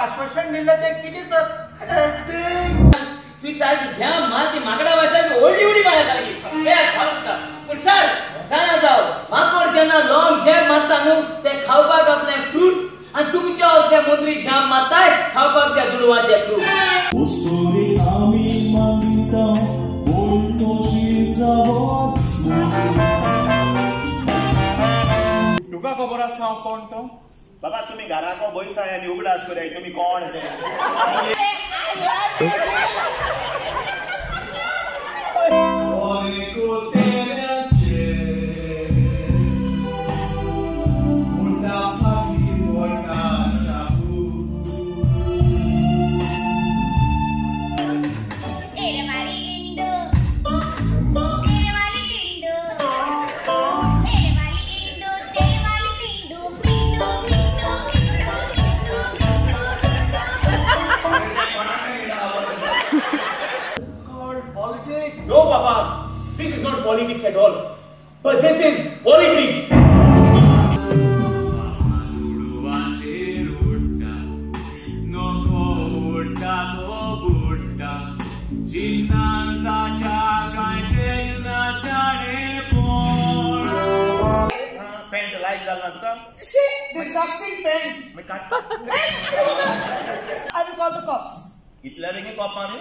आश्वासन दिल्लें तें कितें सर? तुवें सारकी झेम मारती माकडा बाय सारकी व्हडली उडी मारल्या सारकी. पूण सर जाणा जाव माकोड जेन्ना लॉंग झेम मारता न्हू ते खावपाक आपलें फ्रूट आनी तुमच्या असल्या मंत्री झेम मारताय खावपाक त्या दुडवाचे फ्रूट. तुका खबर आसा हांव कोण तो? बाबा तुम्ही घराको बैसाय आनी उगडास कराय तुम्ही कोण ते. No, Papa, this is not politics at all. But this is politics. Pant like जाला तुका? Shit, disgusting pant. I will call the cops. इतल्या बेगीन कॉप मारू?